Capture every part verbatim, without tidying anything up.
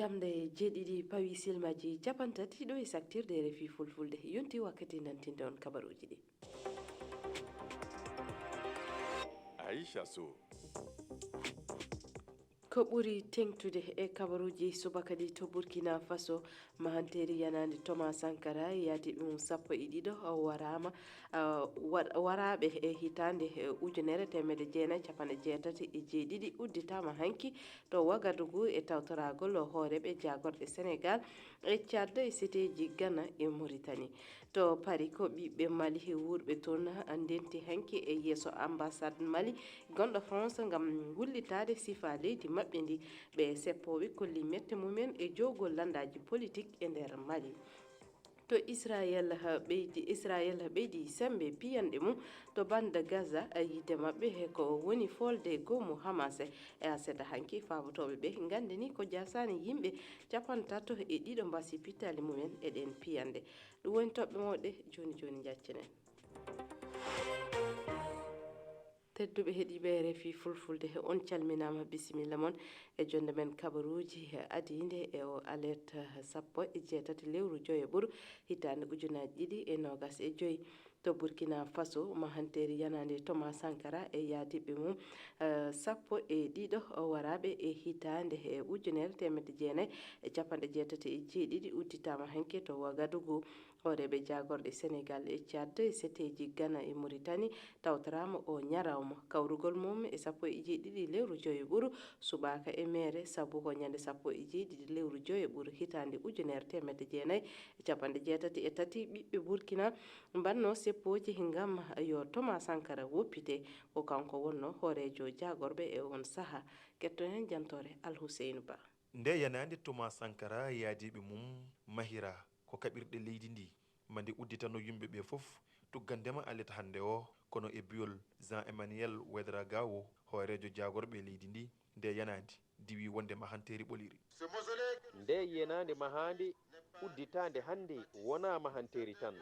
Tamde jeeɗiɗi pawi silmaji capanɗe tati ɗo e saktirde R F I Fulfulde. Yonti wakkati nantinde on kabaruuji ɗi. Aisha Sow. Ko ɓuri teŋtude e kabaruuji subaka ɗi to Burkina Faso, mahanteeri yanaande Thomas Sankara e yahdi ɗum sappo e ɗiɗo waraama, ah, wa-, waraaɓe e hitaande, eh, ujunere teemedde jeenayi capanɗe jeetati e jeeɗiɗi udditaama hanki to Wagadugu e tawtoraagol hooreeɓe jaagorɗe Senegal e Tchad e seteeji Ghana e Mauritanie. To Paris, ko ɓiɓɓe Mali wuurɓe toon ndenti hanki e yeeso ambassade Mali gonɗo France ngam wullitaade sifa leydi maɓɓe ndi. Ɓee seppooɓe kolli mette mumen e jowgol lanndaaji politik e nder Mali. To Israel, ha ɓeydi, Israel ha ɓeydi semmbe piyanɗe mum to bande Gaza, e yiɗde maɓɓe he ko woni foolde goomu Hamas. E aset hanki, faabotooɓe ɓe nganndini ko jaasaani yimɓe capanɗe tato e ɗiɗo mbasi pittaali mumen e ɗeen piyanɗe. Ɗum woni toɓɓe mawɗe jooni jooni, njaccenen. Tedduɓe heɗiiɓe R F I Fulfulde, on calminaama, bisimilla mon e jonnde men kabaruuji adiinde e o alerte sappo e jeetati lewru joyo ɓuru hitaande ujunaaji ɗiɗi e noogas e joyi. To Burkina Faso, mahanteeri yanaande Thomas Sankara e yaadiiɓe mum, eh, sappo e ɗiɗo waraaɓe e hitaande e ujunere teemedde jeenayi e capanɗe jeetati e jeeɗiɗi udditaama hanki to Wagadugu. Hooreeɓe jaagorɗe Senegal e Tchad e seteeji Ghana e Mauritanie tawtoraama o ñalawma. Kawrugol mum e sappo e jeeɗiɗi lewru joyo ɓuru subaka e meere, sabu ko ñande sappo e jeeɗiɗi lewru joyo ɓuru hitaande ujunere teemedde jeenayi e capanɗe jeetati e tati ɓiɓɓe Burkina mbaɗno seppooji ngam yo Thomas Sankara woppite. Ko kanko wonno hooreejo jaagorɓe e on saha. Kettoɗen jantoore Alhuseynu Ba. Nde yanaande Thomas Sankara e yaadiiɓe mum mahira ko kaɓirɗe leydi ndi, ma nde udditano yimɓe ɓe fof, tuggandema alet hannde o, kono e biyol Jean Emmanuel Ouedraogo, hooreejo jaagorɓe leydi ndi, nde yanaande diwi wonde mahanteeri ɓoliri. Nde yenaande mahaande udditaande hannde wonaa mahanteeri tan,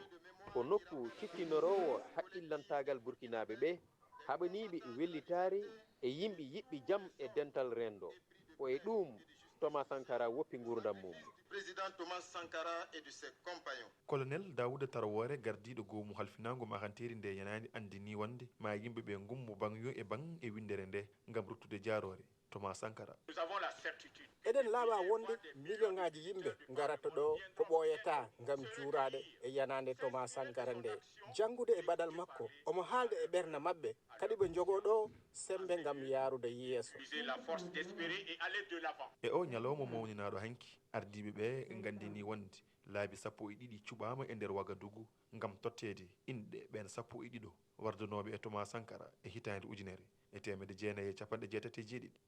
ko nokku ciftinoroowo haqqillantaagal Burkinaaɓe ɓe, haɓaniiɓe wellitaare e yimɓe yiɗɓe jam e dental renndo. Ko e ɗuum Thomas Sankara woppi nguurndam mum. Président Thomas Sankara et de ses compagnons. Colonel Daouda Traoré, gardiiɗo goomu halfinaango mahanteeri nde yanaande, anndinii wonde ma yimɓe ɓe ngummo baŋ yo e baŋ e winndere nde ngam ruttude jaaroore Thomas Sankara. Nous avons la certitude. Eɗen laaɓa wonde miliyoŋaaji yimɓe ngarata ɗo ko ɓooyataa ngam juuraade e yanaande Thomas Sankara nde. Janngude e baɗal makko, omo haalda e ɓernde maɓɓe, kadi ɓe njogoo ɗo semmbe ngam yahrude yeeso. J'ai la force d'espérer et aller de l'avant. E o ñalawma mawninaaɗo hanki, ardiiɓe ɓe nganndinii wonde laabi sappo e ɗiɗi cuɓaama e nder Wagadugu ngam totteede inɗe ɓeen sappo e ɗiɗo wardanooɓe e Thomas Sankara e hitaande ujunere e teemedde jeenayi e capanɗe jeetati e jeeɗiɗi.